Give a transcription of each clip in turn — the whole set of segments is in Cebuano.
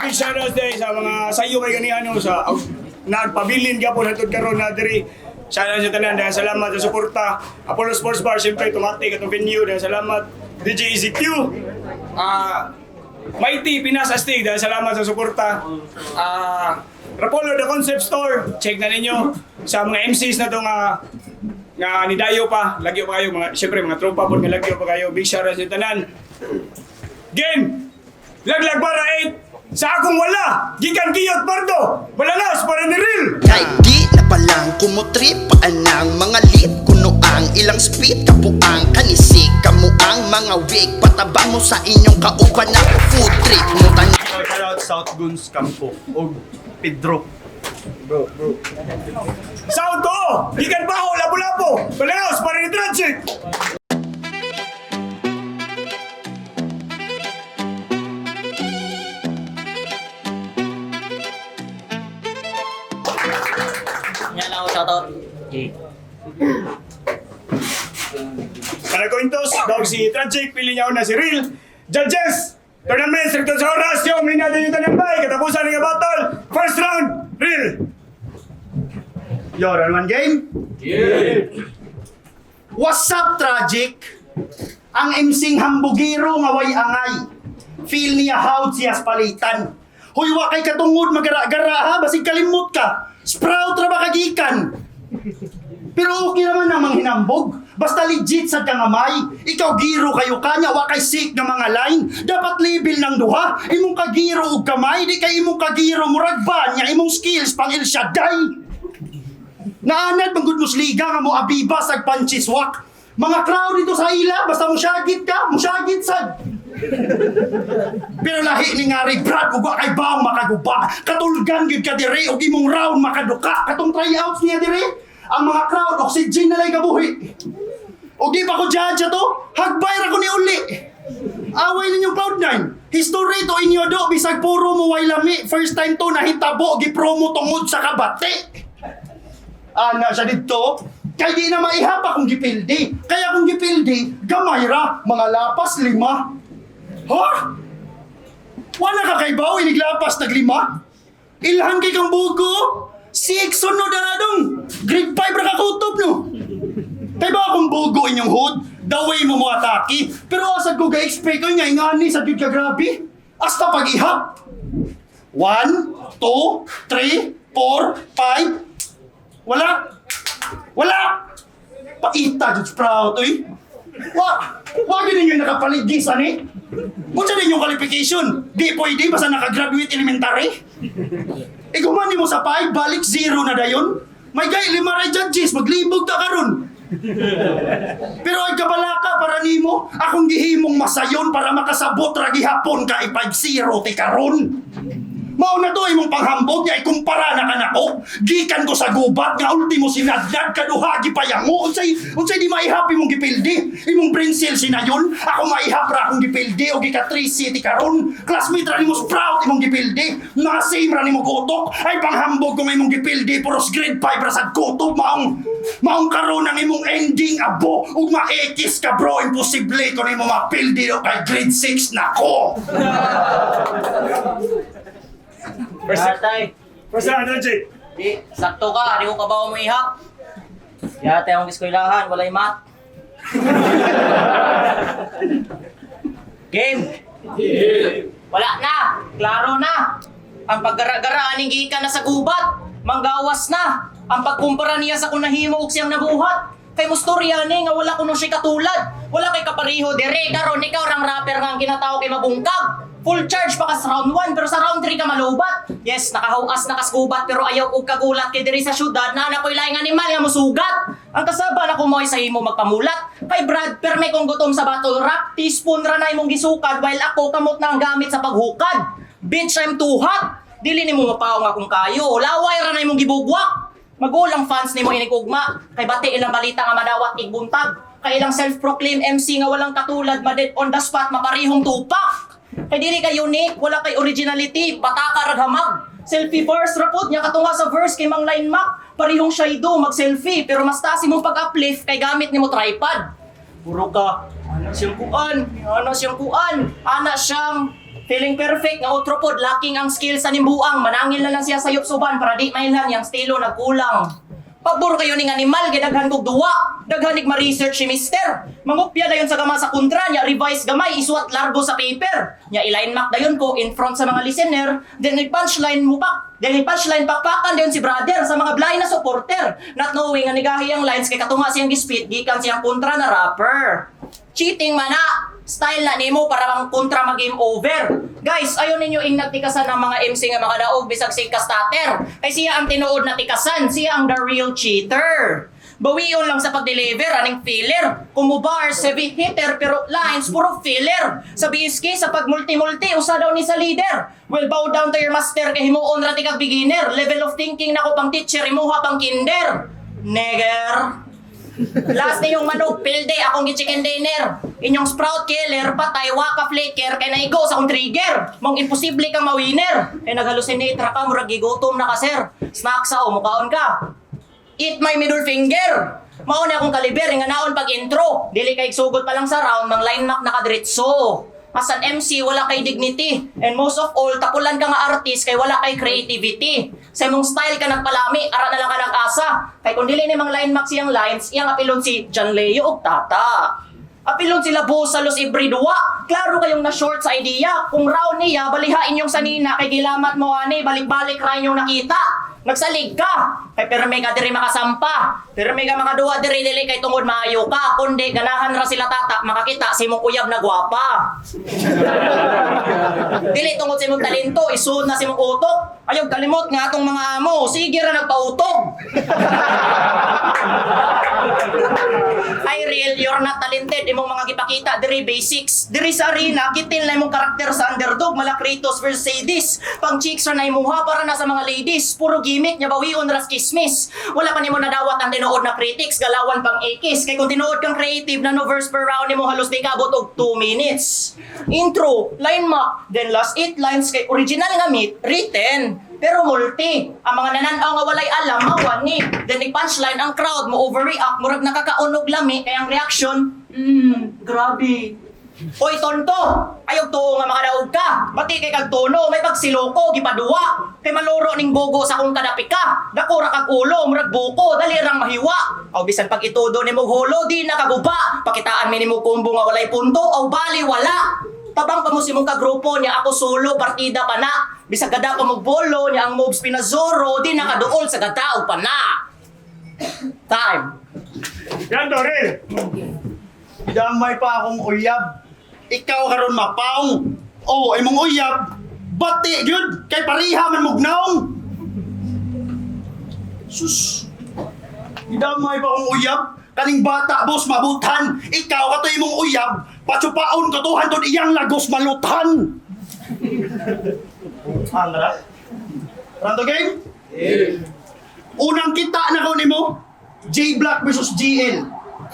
Big shoutouts day sa mga sayo kay ganihan no, sa nagpabilin gyapon hantod karon na diri. Shoutout sa tanan, dahil salamat sa suporta. Apollo Sports Bar, siyempre tumatik atong venue, dahil salamat. DJ EZQ. Mighty Pinas Astig, dahil salamat sa suporta. Rapolo The Concept Store, check na ninyo sa mga MCs na itong nga nidayo pa, lagyo pa kayo, mga, siyempre mga tropa po nga lagyo pa kayo. Big shoutout sa tanan. Game! Laglag para 8! Sa akong wala! Gikan Kiyot Pardo! Balalas para ni Real! Kay di na palang kumutrip anang mga lip kuno ang ilang speed kapuang kanisik kamo ang mga wig pataba mo sa inyong kauban na food trip mo tan. Shout out South Guns Campo og Pedro. South to! Gikan Baho! Lapu-Lapu! Balalas para ni Tragic! Yan lang ako shoutout. Okay. Para kwintos, dog si Tragic, pili niya una si Real. Judges! Tournament, stricto sa oras, yung hindi natin yung tanambay, katapusan ng battle. First round, Real! Yo, round one game? Yeah! What's up, Tragic? Ang MCing hambugiro nga way angay. Feel niya how siya palitan. Huy, wa kay katungod magara-gara ha, basig kalimot ka. Sprout ra ba kagikan? Pero okay naman ang manghinambog. Basta legit sa kangamay. Ikaw giro kayo kanya, wa kay sick nga mga line. Dapat label ng duha. Imong kagiro og kamay, di kay imong kagiro murag ba niya imong skills pang El Shaddai. Naanad man gud musliga nga mo abiba sag panchiswak. Mga crowd dito sa ila, basta mo syagit ka, mo syagit sad. Pero lahi ni ngari Brad ug wa kay baong makaguba. Katulgan gyud ka dire ug imong round makaduka. Katong tryouts niya dire. Ang mga crowd oxygen na lay kabuhi. Ug di pa ko judge ato, hagbay ra ko ni uli. Away ninyong Cloud9. History to inyo do bisag puro mo way lami. First time to nahitabo gipromo tungod sa kabate. Ana siya dito. Kay di na maihap akong gipildi. Kaya kung gipildi, gamay ra, mga lapas 5. Ha? Wala ka kay baw, iniglapas naglima? Ilhan kay kang bugo? 6 sunod na dong. Grade 5 ra ka kutob no. Kay ba akong bugo inyong hood? The way mo mo atake. Pero asad ko ga-expect ko nga ingani sa gyud ka grabe. Hasta pag-ihap. 1, 2, 3, 4, 5. Wala. Wala. Paita jud Sprout oy. Wa, wa gyud ninyo nakapaligis ani. Unsa ninyo qualification? Di pwede basta nakagraduate elementary. Iguman nimo sa 5, balik 0 na dayon. May gay lima ray judges, maglibog ta karon. Pero ay kabalaka para nimo, akong gihimong masayon para makasabot ra gihapon ka i 5-0 ti karon. Mao na to imong panghambog niya ikumpara na kanako. Gikan ko sa gubat nga ultimo sinadnad kaduha gipayango. Unsay unsay di maihap imong gipildi? Imong brain cell sinayon. Ako maihap ra akong gipildi og gika 3 city karon. Classmate ra nimo Sprout imong gipildi. Mga same ra nimo gutok. Ay panghambog ko nga imong gipildi puros grade 5 ra sad kutob maong maong karon ang imong ending abo ug maekis ka bro, imposible ko nimo mapildi o kay grade 6 na ko. First, Yatay. first round, Tragic. Di, sakto ka. Di ko kabaw mo ihap. Yatay akong eskwelahan. Walay mat. Game! Wala na! Klaro na! Ang paggara-gara aning gikan na sa gubat. Manggawas na! Ang pagkumpara niya sa kunahimo og siyang nabuhat. Kay mustorya ni nga wala kuno siya katulad. Wala kay kapariho dire karon ikaw rang rapper nga ang ginatao kay mabungkag. Full charge pa ka sa round 1 pero sa round 3 ka malubat. Yes, nakahuas na kasgubat pero ayaw og kagulat kay diri sa syudad na anak ko'y laing animal nga musugat. Ang kasaba na kumoy sa imo magpamulat. Kay Brad, perme kong gutom sa battle rap, teaspoon ra na imong gisukad while ako kamot na ang gamit sa paghukad. Bitch, I'm too hot. Dili nimo mapaong akong kayo. Laway ra na imong gibugwak. Magulang fans nimo inig ugma. Kay bati ilang balita nga madawat igbuntag. Kay ilang self-proclaim MC nga walang katulad, maded on the spot, maparihong tupak. Kay dili kay unique, wala kay originality, pataka raghamag. Selfie bars rapod niya katunga sa verse kay Mang Line Mac. Parihong siya do mag-selfie pero mas taas imong pag-uplift kay gamit nimo tripod. Puro ka, ana siyang kuan, ana siyang kuan, ana siyang Feeling perfect nga otro pod lacking ang skill sa nimbuang, manangil na lang siya sa yupsuban para di mailhan yang estilo nagkulang. Pabor kayo ning animal gidaghan kog duwa. Daghan nig ma-research si mister. Mangupya dayon sa gama sa kontra niya, revise gamay, isuwat largo sa paper. Nya i-line mark dayon ko in front sa mga listener, then i-punchline mo pa. Then i-punchline pakpakan dayon si brother sa mga blind na supporter. Not knowing nga nigahi ang lines kay katunga siyang gispit gikan siyang kontra na rapper. Cheating man na. Style na nimo para ang kontra mag-game over. Guys, ayon ninyo ing nagtikasan ng mga MC nga makadaog bisag si Kastater. Kay siya ang tinuod na tikasan, siya ang the real cheater. Bawion lang sa pag-deliver aning filler. Kumubars, heavy hitter, pero lines puro filler. Sa BSK, sa pag-multi-multi, usa daw ni sa leader. Well, bow down to your master kay himuon ra ti kag beginner. Level of thinking nako pang teacher, imuha pang kinder. Neger. Last na yung manok, pilde, akong gi-chicken dinner. Inyong sprout killer, patay, waka flicker, kay naigo sa akong trigger. Mong imposible kang mawinner. Kay naghalusinate ra ka, murag gigutom na ka, sir. Snack sa o, mukaon ka. Eat my middle finger. Mao na akong kaliber, nga naon pag intro. Dili kay sugod pa lang sa round, mang line mark nakadiretso. As an MC, wala kay dignity. And most of all, tapulan ka nga artist kay wala kay creativity. Sa imong style ka nagpalami, ara na lang ka nag-asa. Kay kung dili ni mang line mark siyang lines, iyang apilon si John Leo og Tata. Apilon sila boss sa Los Ibridua. Klaro kayong na-short sa idea. Kung round niya, balihain yung sanina kay gilamat mo ani, balik-balik ra inyong nakita. Nagsalig ka. Kay perme ka diri makasampa. Perme ka makaduwa diri dili kay tungod maayo ka. Kundi ganahan ra sila tata makakita sa imong uyab na gwapa. Dili tungod sa imong talento, isuod na sa imong utok. Ayaw kalimot nga atong mga amo, sige ra nagpautog. Ay real, you're not talented. Imong mga gipakita diri basics. Diri sa arena, kitil na imong karakter sa underdog, mala Kratos versus Hades. Pang chicks ra na imuha para na sa mga ladies. Puro gimmick nya bawion ras kismis. Wala pa nimo nadawat ang tinuod na critics, galawan pang ikis. Kay kung tinuod kang creative na no verse per round nimo halos di kaabot og 2 minutes. Intro, line mark, then last 8 lines kay original nga meet, written. Pero multi, ang mga nananaw nga walay alam, mawan ni. Then punchline ang crowd, mo overreact, murag nakakaunog lami, kaya ang reaction, grabe. Oy, tonto! Ayaw tuo nga makadaog ka. Bati kay kag tono, may pagsiloko, gipaduwa. Kay maluro ning bogo sa kung kadapi ka. Dako ra kag ulo, murag buko, dali rang mahiwa. Aw bisan pag itudo nimo hulo, di nakaguba. Pakitaan mi nimo kumbo nga walay punto, aw bali wala. Tabang pa mo si mong kagrupo niya ako solo, partida pa na. Bisag gada pa mo bolo niya ang moves pinazoro, di nakaduol sa gada o pa na. Time. Yan, Dorel. Damay pa akong uyab. Ikaw karon mapaong. Oh, imong uyab. Bati gyud kay pariha man mugnaong. Sus. Gidamay pa akong uyab. Kaning bata, boss, mabutan. Ikaw kato imong uyab. Patsupaon ko to hantod iyang lagos malutan. Andra? Rando game? Unang kita na ko nimo, J Black versus GL.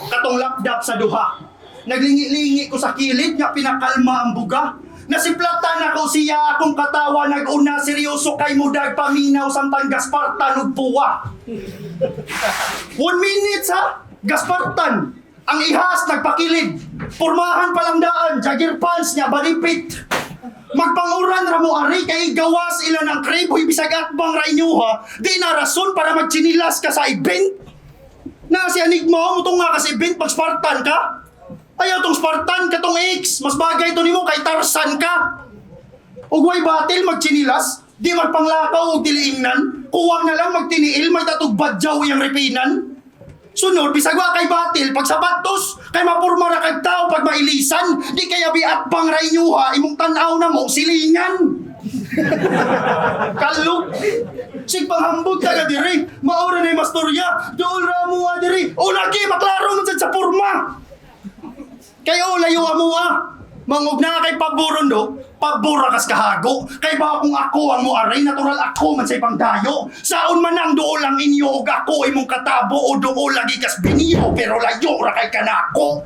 Katong lapdap sa duha. Naglingi-lingi ko sa kilid nga pinakalma ang buga. Nasiplatan ako siya akong katawa nag-una seryoso kay mudag paminaw samtang Gaspartan ug puwa. 1 minute ha? Gaspartan! Ang ihas nagpakilid. Pormahan palang daan, jagger pants niya balipit. Magpanguran ra mo ari kay gawas ila ng crib huy bisag atbang ra inyuha, di na rason para magtsinilas ka sa event. Na si Enigma mo nga ka sa event pag Spartan ka. Ayaw tong Spartan katong ex, mas bagay to nimo kay Tarzan ka. Ug way battle magtsinilas, di magpanglakaw og diliingnan, kuwang na lang magtiniil may tatug badyaw iyang repinan. Sunod, bisag wa kay batil, pag sapatos, kay mapurma ra kag tao pag mailisan, di kaya biat bang ra inyuha, imong tan-aw na mo, silingan. Kalog. Sig panghambog ka diri, maura na yung mastorya, dool ra mo ah, diri. O lagi, maklaro man sad sa purma. Kayo layo amo ah. Mangog na kay paboron do, pabora kas kahago. Kay ba kung ako ang moaray, natural ako man sa ibang dayo. Saon man ang duol ang inyo og ako imong katabo o duol lagi kas biniyo pero layo ra kay kanako.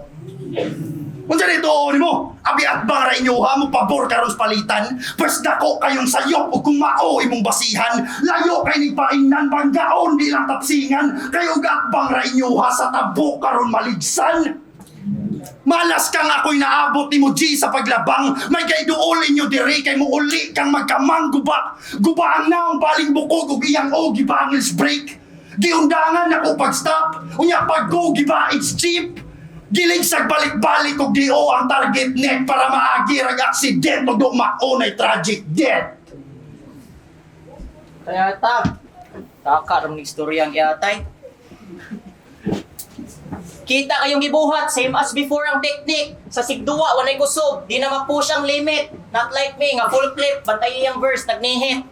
Unsa nito nimo? Abi at bang ra inyo ha mo pabor karon sa palitan? Pwes dako kayong sayop ug kung mao imong basihan, layo kay ning paingnan banggaon di lang tapsingan. Kay og atbang ra inyo ha sa tabo karon maligsan. Malas kang ako'y naabot ni mo G sa paglabang. May kay duol inyo diri kay mo uli kang magkamang guba. Guba ang naong baling bukog ug iyang o gibangils break. Giundangan ako pag-stop. Unya pag go giba it's cheap. Gilig sa balik-balik og di o ang target neck para maagi rag aksident ug do maunay tragic death. Kaya ta, taka ram ni istorya ang iatay. Kita kayong gibuhat, same as before ang technique. Sa sigduwa, walay kusog, di na ma-push ang limit. Not like me, nga full clip, bantay iyang verse, nagnihit.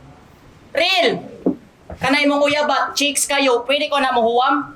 Real! Kanay mong uyabat, chicks kayo, pwede ko na mohuwam?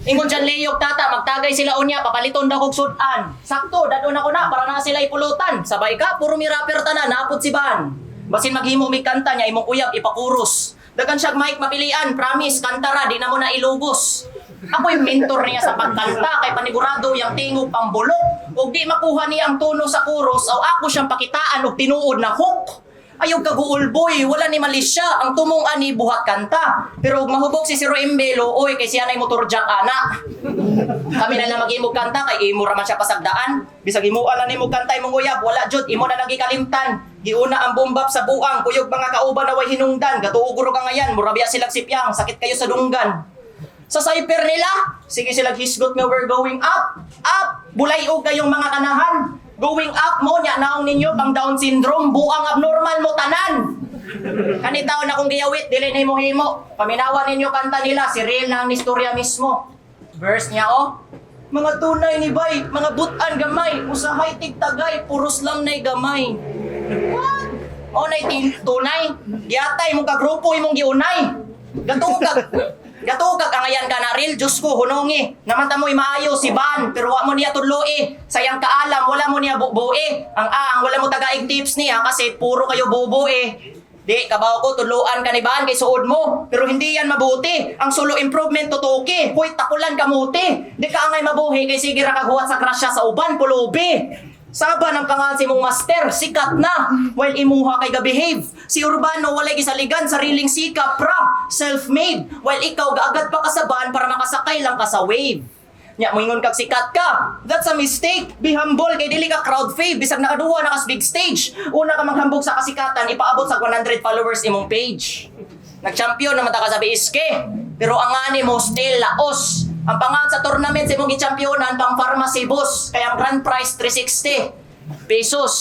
Ingon dyan leyog tata, magtagay sila unya, papaliton daw kog sudan. Sakto, dadon ako na, para na sila ipulutan. Sabay ka, puro mi rapper tanan, napod si Ban. Basin maghimo mi kanta niya, imong uyab, ipakuros. Dagan siyag mic mapilian, promise, kanta ra, di na mo na ilubos. Ako yung mentor niya sa pagkanta, kay panigurado yung tingog pambulok. Ug di makuha niya ang tono sa chorus, o ako siyang pakitaan og tinuod na hook. Ayaw kaguulboy, wala ni malisya, ang tumong ani buhat kanta. Pero ug mahubog si Sir Embelo, oy kay siya nay motor jack ana. Kami na lang maghimog kanta kay imo ra man siya pasagdaan. Bisag himuan na nimo kanta imong uyab, wala jud imo na lang gikalimtan. Giuna ang bombap sa buang, kuyog mga kauban na way hinungdan. Gatuog ro ka ngayan, mura biya silag sipyang, sakit kayo sa dunggan. Sa cypher nila, sige sila hisgot nga we're going up, up, bulay og kayong mga kanahan. Going up mo, nya naong ninyo pang Down syndrome, buang abnormal mo tanan. Kani taon akong giyawit, dili na himo-himo. Paminawan ninyo kanta nila, si Real na ang istorya mismo. Verse niya oh. Mga tunay ni Bay, mga butan gamay, usahay tigtagay, puros lang nay gamay. What? O nay tunay, giatay mong kagrupo imong giunay. Gatukag. Gatukag angayan ka na real, Diyos ko, hunongi. Naman ta mo'y maayo si Ban, pero wa mo niya tudloi. Sayang kaalam, wala mo niya bubue. Ang aang, wala mo tagaig tips niya kasi puro kayo bubue. Di, kabaw ko, tudloan ka ni Ban kay suod mo. Pero hindi yan mabuti. Ang solo improvement tutuki. Hoy, takulan kamuti. Di ka angay mabuhi kay sige ra kaghuwat sa grasya sa uban, pulubi. Saba ng pangalan si mong master, sikat na. While imuha kay gabehave. Si Urbano walay gisaligan, sariling sikap pra, self-made. While ikaw gaagad pa kasaban para makasakay lang ka sa wave. Nya moingon kag sikat ka. That's a mistake. Be humble kay dili ka crowd fave bisag nakaduwa na kas big stage. Una ka manghambog sa kasikatan, ipaabot sa 100 followers imong page. Nag-champion naman ta ka sa BSK. Pero ang ani mo still laos. Ang pangalan sa tournament sa imong gichampionan pang pharmacy boss. Kaya ang grand prize 360 pesos.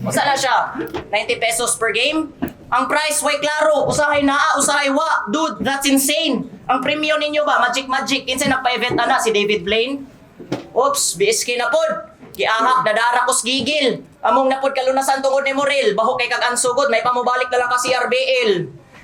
Usa na siya? 90 pesos per game. Ang price way klaro, usahay naa, usahay wa. Dude, that's insane. Ang premyo ninyo ba, Magic Magic, kinsa nagpa-event ana si David Blaine? Oops, BSK na pod. Giahak, dadara kos gigil. Among napod kalunasan tungod ni Morel, baho kay kag ansugod, may pamubalik na lang ka CRBL.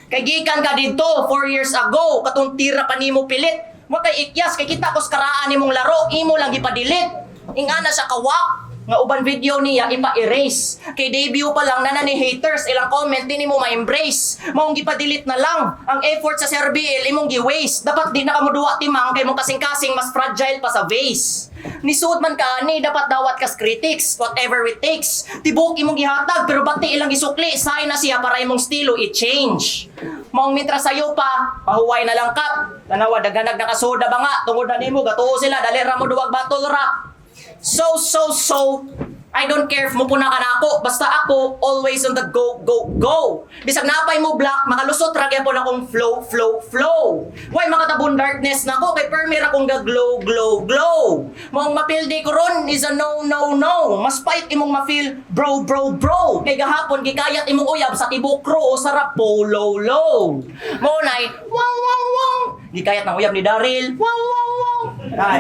Kay gikan ka didto 4 years ago, katong tira pa nimo pilit. Wa kay ikyas kay kita kos karaan nimong laro, imo lang gipadilit. Ingana siya kawak nga uban video niya ipa-erase. Kay debut pa lang nana ni haters ilang comment di nimo ma-embrace. Maong gipa-delete na lang ang effort sa CRBL imong gi-waste. Dapat di na ka moduwa timang kay mong kasing-kasing mas fragile pa sa vase. Nisuod man ka ani dapat dawat kas critics whatever it takes. Tibok imong gihatag pero bati ilang gisukli sign na siya para imong estilo i-change. Maong mitra sayo pa, pahuway na lang kap. Tanawa daghanag nakasoda ba nga tungod na nimo gatuo sila dali ra mo duwag battle rap. So, so, so, I don't care if mupuna ka na ako. Basta ako, always on the go, go, go. Bisag napay mo black, makalusot ra gyapon akong flow, flow, flow. Why makatabon darkness na ako? Kay permi ra kong ga-glow, glow, glow. Maong mapildi ko ron is a no, no, no. Mas pait imong ma-feel, bro, bro, bro. Kay gahapon, gikayat imong uyab sa tibok ro o sa rapolo, low. Mao nay, wow, wow, wow. Gikayat ng uyab ni Daryl, wow, wow, wow. Ay.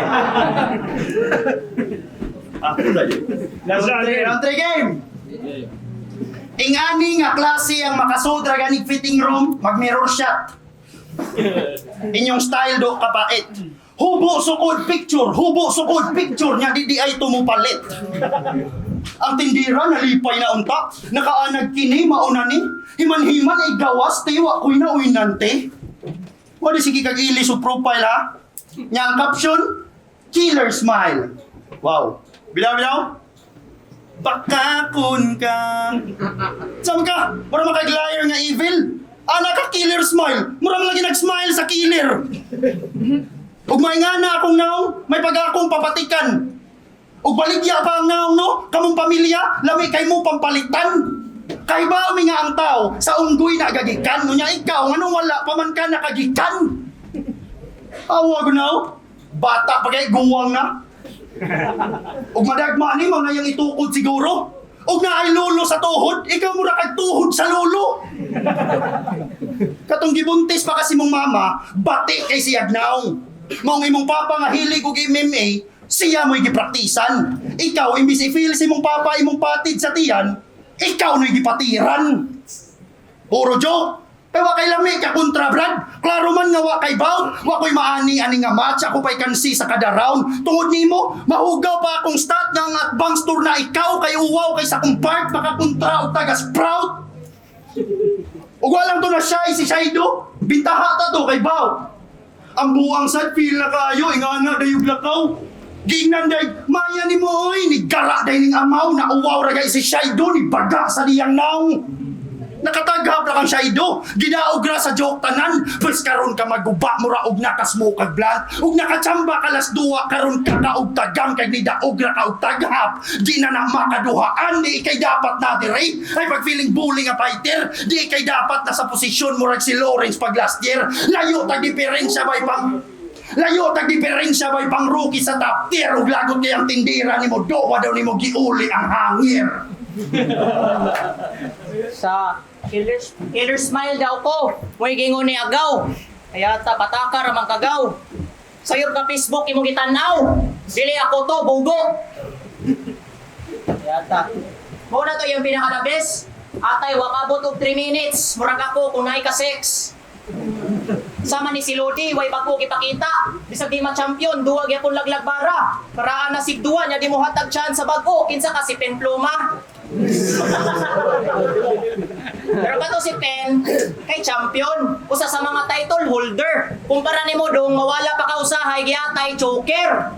Last Round round. 3, round 3 game! Ingani nga klase ang makasudra ganig fitting room, mag-mirror shot. Inyong style do kapait. Hubo sukod picture, hubo sukod picture nya di di ay tumupalit. Ang tindira nalipay na unta, nakaanag kini mauna ni, himan-himan ay gawas tiwa ko'y na uynante. Wala sige kag ilis o profile ha. Nya ang caption, killer smile. Wow. Bilaw bilaw. Bakakon ka. Saan ka? Mura makag-liar nga evil. Ana ka killer smile. Mura man lagi nag-smile sa killer. Ug may nga na akong naong, may pag-akong papatikan. Ug baligya pa ang naong no, kamong pamilya, lami kay mo pampalitan. Kay ba mi nga ang tao sa unggoy na gagikan unya ikaw nganong wala pa man ka nakagikan. Awa gunaw, bata pa kay guwang na. Ug madagma ni mao na yang itukod siguro. Ug naay lolo sa tuhod, ikaw mura kag tuhod sa lolo. Katong gibuntis pa kasi mong mama, bati kay siyag naong. Maong imong papa nga hilig og MMA, siya mo'y gipraktisan. Ikaw, imbis i-feel si mong papa imong patid sa tiyan, ikaw no'y gipatiran. Puro joke. Kay wa kay lami ka kontra Brad. Klaro man nga wa kay bout, wa ko'y maani ani nga match ako pa'y kansi sa kada round. Tungod nimo, mahugaw pa akong stat nga ang atbang store na ikaw kay uwaw kay sa akong part makakontra og taga sprout. Ug walang to na siya si Shaido. Bintaha ta to kay Bao. Ang buang sad feel na kayo ingana dayog lakaw. Gingnan day maya nimo oy ni gara day ning amaw na uwaw ra gay si Shaido ni baga sa diyang naong. Nakataghap ra kang Shaido. Gidaog ra sa joke tanan. Pwes karon ka maguba mura og nakasmoke kag blunt. Ug nakachamba ka las duwa karon ka kaog tagam kay nidaog ra ka og taghap. Di na na makaduhaan di ikay dapat na dire. Ay pag feeling bully nga fighter, di ikay dapat na sa posisyon murag si Lawrence pag last year. Layo tag diferensya bay pang rookie sa top tier ug lagot kay ang tindira nimo dowa daw nimo giuli ang hangir. Sa killer, killer smile daw ko. Mo'y gingon ni Agaw. Kaya ta pataka ra man kagaw. Sayor ka Facebook imong gitan-aw. Dili ako to, bugo. Kaya ta. Mao na to yung pinaka the best. Atay wakabot og 3 minutes. Murag ako kung naay ka sex. Sama ni si Lodi, way bago gipakita. Bisag di ma-champion, duwa gyapon laglag bara. Paraan na sigduwa nya di mo hatag chance sa bag-o. Kinsa ka si Pen Pluma? Pero kato si Pen, kay champion, usa sa mga title holder. Kumpara nimo dong mawala pa ka usahay giatay choker.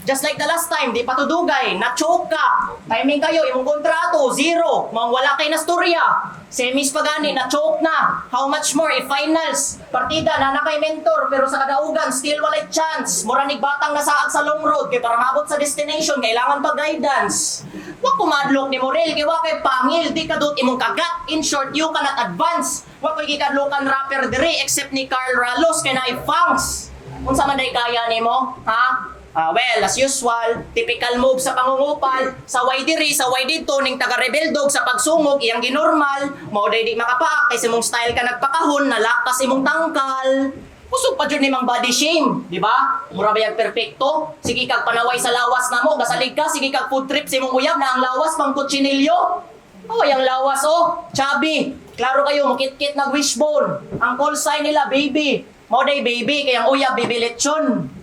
Just like the last time, di patudugay, na-choke ka. Timing kayo, imong kontrato, zero. Maong wala kay nasturya. Semis pa gani, na-choke na. How much more if finals? Partida na na kay mentor, pero sa kadaugan, still walay chance. Mura nig batang nasaag sa long road, kay para maabot sa destination, kailangan pa guidance. Wa kumadlok ni Morel, kay wa kay pangil, di kadut imong kagat. In short, you cannot advance. Wa ko'y gikadlokan rapper diri except ni Carl Ralos kay naay fangs. Unsa man day kaya nimo, ha? Ah, well, as usual, typical move sa pangungupal, saway diri, saway didto ning taga Rebeldog sa pagsungog iyang ginormal, mao day di makapaak kay sa imong style ka nagpakahon, nalakas imong tangkal. Kusog pa jud nimang body shame, di ba? Mura ba yung perpekto? Sige kag panaway sa lawas namo, gasalig ka, sige kag food trip sa imong uyab na ang lawas pang kutsinilyo. Oh, yung lawas oh, chubby. Klaro kayo, mukit-kit nag wishbone. Ang call sign nila, baby. Mao day baby, kay ang uyab baby lechon.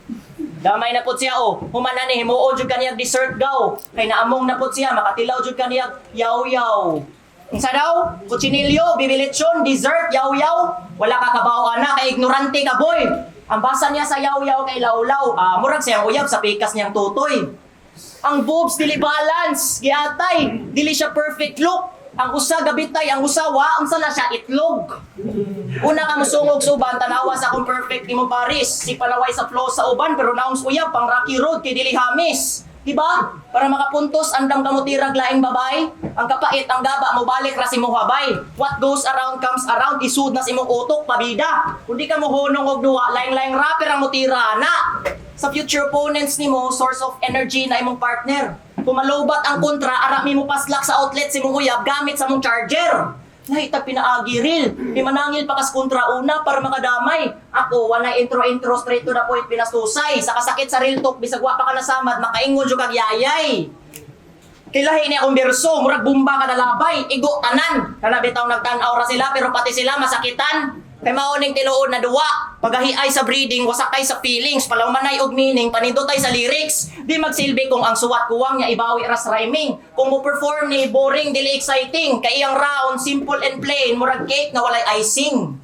Damay na pud siya oh. Human na ni himuon jud kaniyang dessert gaw. Kay naamong na pud siya makatilaw jud kaniyang yaw-yaw. Unsa daw? Kutsinilyo, baby lechon, dessert, yaw-yaw. Wala ka kabaw ana kay ignorante ka boy. Ang basa niya sa yaw-yaw kay lawlaw. Ah, murag siyang uyab sa pikas niyang tutoy. Ang boobs dili balance, giatay, dili siya perfect look. Ang usa gabitay, ang usa wa, unsa na siya itlog. Una ka musungog sa uban, tanawa sa akong perfect nimo Paris. Si palaway sa flow sa uban pero naong sa uyab pang rocky road kay dili hamis. Diba? Para makapuntos andam ka tirag laing babay. Ang kapait ang gaba mo balik ra si habay. What goes around comes around isud na sa imong utok pabida. Kung di ka mo hunong og duwa, laing-laing rapper ang mutira na. Sa future opponents nimo, source of energy na imong partner. Kung malobat ang kontra, ara mi mo paslak sa outlet si mong uyab gamit sa mong charger. Nahita pinaagi ril. Di manangil pa kas kontra una para makadamay. Ako, wala intro-intro, straight to the point, pinastusay. Sa kasakit sa real talk, bisag wa pa ka nasamad, makaingon jud kag yayay. Kilahi ni akong berso, murag bumba ka nalabay, igo tanan. Kana bitaw nagtan-aw ra sila pero pati sila masakitan. Kay mao ning tinuod na duwa. Pagahiay sa breeding, wasakay sa feelings, palawmanay og meaning, panindotay sa lyrics. Di magsilbi kung ang suwat kuwang niya ibawi ras rhyming. Kung mo perform ni boring dili exciting, kay iyang round simple and plain, murag cake na walay icing.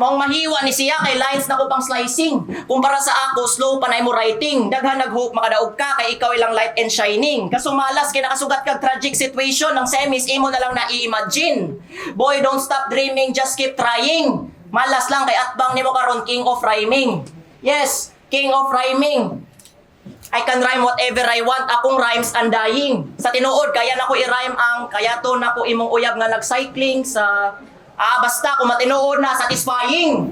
Maong mahiwa ni siya kay lines na ko pang slicing. Kumpara sa ako, slow pa na imo writing. Daghan nag-hope makadaog ka kay ikaw ilang light and shining. Kasumalas kay nakasugat kag tragic situation ng semis imo na lang na-imagine. Boy, don't stop dreaming, just keep trying. Malas lang kay atbang nimo karon king of rhyming. Yes, king of rhyming. I can rhyme whatever I want. Akong rhymes undying. Sa tinuod, kaya nako i-rhyme ang kaya to nako imong uyab nga nag-cycling sa basta kung matinuod na satisfying.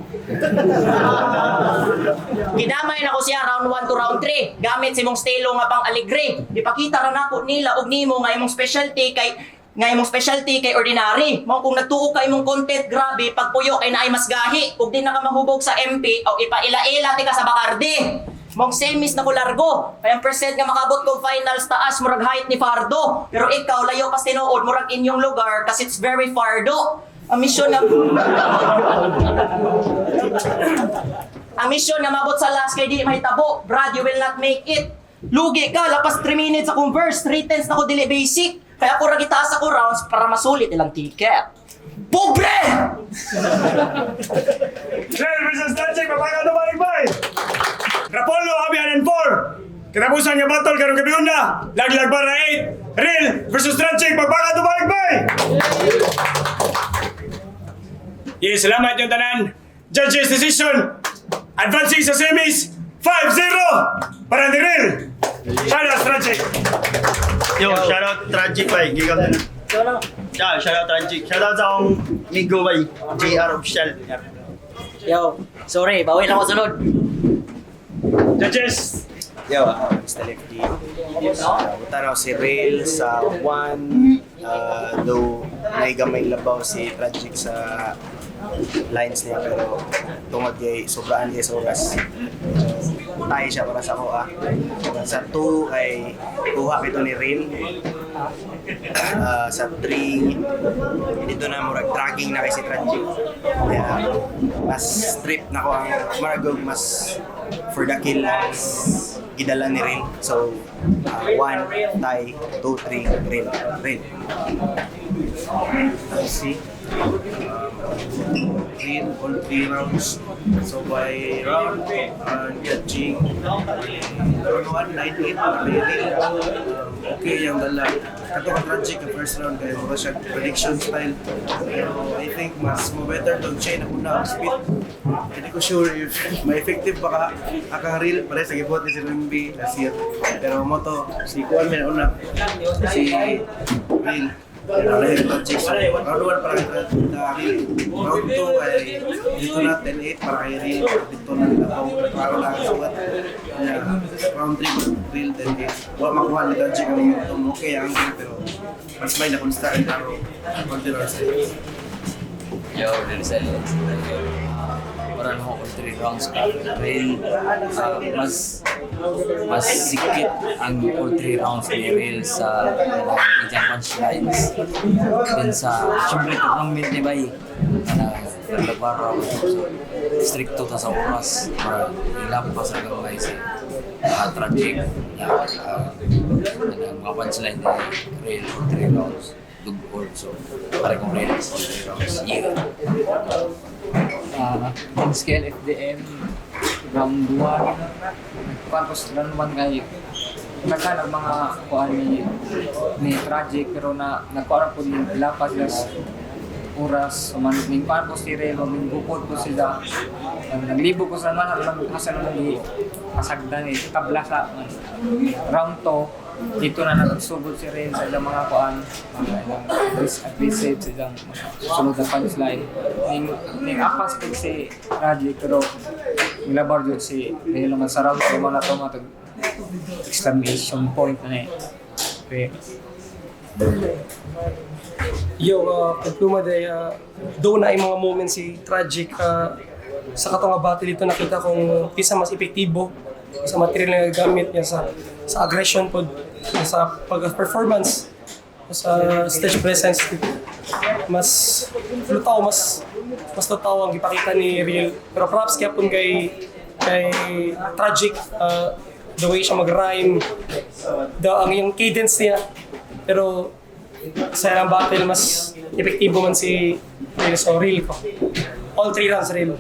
Gidamay nako siya round 1 to round 3. Gamit si mong stelo nga pang aligre. Ipakita ra nako nila og nimo nga imong specialty kay ordinary. Mao kung nagtuo ka imong content grabe pagpuyo kay naay mas gahi ug di na ka mahubog sa MP o ipaila-ila ti ka sa Bacardi. Mong semis na ko largo. Kaya ang percent nga makabot kog finals taas murag height ni Fardo. Pero ikaw layo pas tinuod murag inyong lugar kasi it's very fardo. Ang mission nga mabot sa last kay di mahitabo. Brad, you will not make it. Lugi ka, lapas 3 minutes akong verse, 3 tenths na ko dili basic. Kaya ako ra gitaas ako rounds para masulit ilang ticket. Pobre! Real versus Tragic, mapaka to balik bay! Rapolo, Abian and 4! Katapusan nga battle karong gabi una, Laglag Barra 8, Real versus Tragic, mapaka to balik bay! Yes, salamat yung tanan. Judges decision, advancing sa semis, 5-0 para ni Real. Shout out Tragic. Yo, shout out Tragic bay. Gigaw na. Yeah, shout out Tragic. Shout out sa akong amigo bay. JR Official. Yo, sorry, bawi lang ako sunod. Judges, Yo, Mr. Lefty. Tanaw si Rail sa 1, though naigamay labaw si Tragic sa lines niya pero tungod kay sobraan kay sa oras. So, tayo siya para sa kuha. Sa 2 ay kuha kito ni Rail. Sa 3 dito na murag tracking na kay si Tragic. Kaya mas strip na ko ang murag og mas for the kill ang gidala ni Rail. So, 1, tie, 2, 3, Rail. Rail. See. Real all three rounds. So by round, judging, round 1, 9-8, by real. Okay, yung dala. Kato ka tragic ang first round kaya mura siya prediction style. Pero I think mas mo better tong chain ako na ang speed. Hindi ko sure if ma-effective ba ka akang real pare sa gibot ni si Rimby last year. Pero mo to si Kuan may nauna si Real. Round 1 para kay Real. Round 2 kay dito na 10-8 para kay Real. Dito na ako klaro na ang sugat. Kaya, round 3 Real 10-8. Wa makuha ni Tragic ang momentum. Okay ang angle pero mas may na-constant ang klaro. Konti rounds. Yo, Rizal. Parang ako all three rounds ka. Real, mas mas sikit ang all three rounds ni Real sa iyang punchlines. Then sa, syempre, tournament ni Bay, na naglabaro so, stricto ta sa oras para ilam pa sa gamay si tragic. Yeah, mga punchline ni Real all three rounds. Dugol. So, pare kong Real all three rounds. Yeah. In scale FDM round 1 nagkuhan round 1 kay nagka ng mga kuan ni Tragic pero na nagkuhan po ni lapas las oras man ning kuan po si Relo ning bukod po sila. Naglibo ko sa man lang asa naman di kasagdan eh tabla sa man. Round 2 dito na nagsugod si Rel sa ilang mga kuan mga ilang risk aggressive sa ilang mga susunod na punchline ning apas pud si Tragic pero nilabar jud si Rel naman sa round 2 mga to mga exclamation point na eh. Rel. Yo, pagpluma day, do na yung mga moments si Tragic sa katong nga battle dito nakita kong isa mas epektibo sa material na gamit niya sa aggression pod sa pag-performance sa stage presence, mas lutaw, mas lutaw ang gipakita ni Real, pero props kaya pun kay Tragic, the way siya mag-rhyme, ang yung cadence niya, pero sa ilang battle mas epektibo man si Real, so Real ko all three rounds, Real.